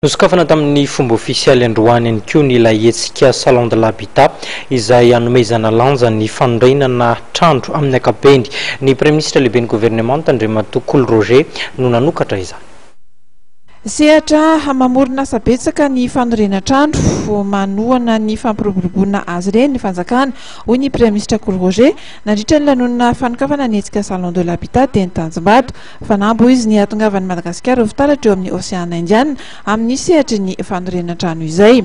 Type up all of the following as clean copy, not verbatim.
Nosokafana tamin'ny fomba ofisialy androany ihany koa ny ilay hetsika Salon de l'Habitat izay hanomezana lanja ny fanorenana trano amin'ny ankapobeny. Ny Praiminisitra lehiben'ny governemanta Andriamatoa Kolo Roger no nanokatra izany. Sehatra mamorona asa betsaka ny fanorenan-trano, manohana ny fampiroboroboana azy ireny ny fanjakana, hoy ny Praiminisitra Kolo Roger nandritra ny lanonana fanokafana ny hetsika Salon de l'Habitat teny Tanjombato. Fanamby hoy izy ny hahatongavan'i Madagasikara ho fitaratra eo amin'ny Oseana Indiana amin'ny sehatry ny fanorenan-trano izay.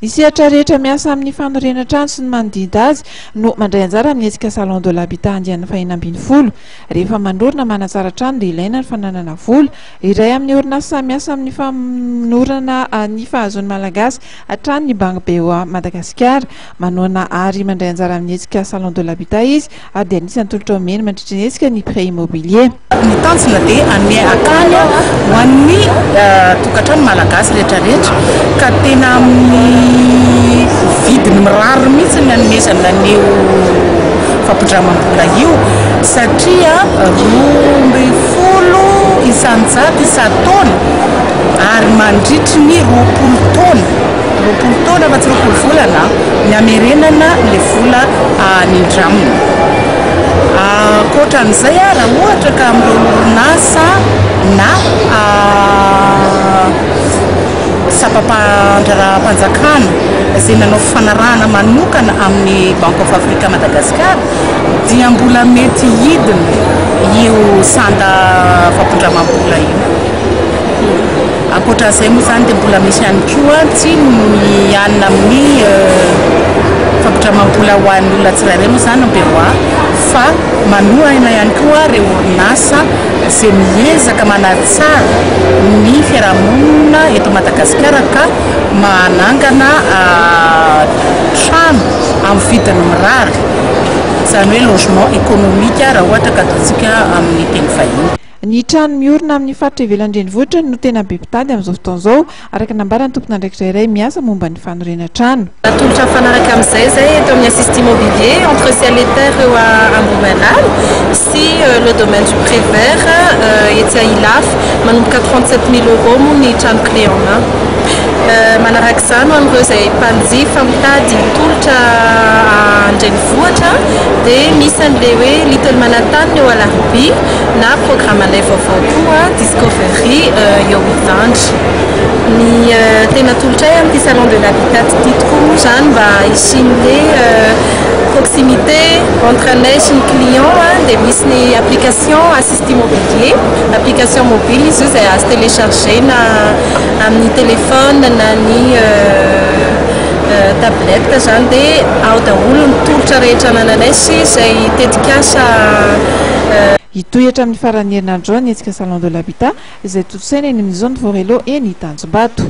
Ny sehatra rehetra miasa amin'ny fanorenan-trano sy ny manodidina azy no mandray anjara amin'ny hetsika Salon de l'Habitat andiany faha-16. Rehefa manorina manatsara trano dia ilaina ny fananana vola. Iray amin'ny orinasa miasa amin'ny fanorana ny fahazoan'ny Malagasy hatrany ny Banky BOA Madagasikara. Manohana ary mandray anjara amin'ny hetsika Salon de l'Habitat izy ary dia anisan'ny tolotra omeny mandritry ny hetsika ny prêt immobilier. Ny tanjona dia hanome akany ho an'ny tokantrano malagasy rehetrarehetra ka tena amin'ny vidiny mirary mihitsy ny hanomezana an'io fampindramam-bola io satria 12% isan-taona ary mandritry ny 20 taona, 20 taona fa tsy 20 volana, ny hamerenana ilay vola nindramina. Ankoatra an'izay, raha ohatra ka amin'ireo orinasa na sampam-pandraharaham-panjakana izay nanao fifanarahana manokana amin'ny Bank of Africa Madagascar dia mbola mety hidina io sanda fampindramam-bola io. Ankoatra an'izay moa izany dia mbola misy ihany koa tsy mianina amin'ny fampindramam-bola ho an'ny olona tsirairay moa izany ny BOA fa manohana ihany koa ireo orinasa izay miezaka manatsara ny fiarahamonina eto Madagasikara ka manangana trano amin'ny vidiny mirary, izany hoe logement économique raha ohatra ka ataontsika amin'ny teny vahiny. Ny trano miorina amin'ny faritra ivelan'ny renivohitra no tena be mpitady amin'izao fotoana izao, araka ny nambaran'ny tompon'andraikitra iray miasa momba ny fanorenan-trano. Natolotra mifanaraka amin'izay izay eto amin'ny Assist Immobilier, entre ciel et terre eo Ambohimanala sy le domaine du Pré Vert etsy Ilafy. Manomboka 37 mille euros moa ny trano clé en main. Manaraka izany ho an'ireo izay mpanjifa mitady tolotra an-drenivohitra dia misy an'ilay hoe Little Manhattan eo Alarobia na programme-nay vaovao koa Discovery eo Ivandry. Ny tena atolotray amin'ity salon de l'habitat ity tokoa moa izany mba hisian'ilay proximité entre anay sy ny client dia misy ny application Assist Immobilier, application mobile izy io izay azo télécharger-na amin'ny téléphone na ny tablette izany dia ao daholo ny tolotra rehetra anananay sy izay tetikasa. Hitohy hatramin'ny faran'ny herinandro izao ny hetsika Salon de l'Habitat izay tontosaina eny amin'ny zone Forello eny Tanjombato.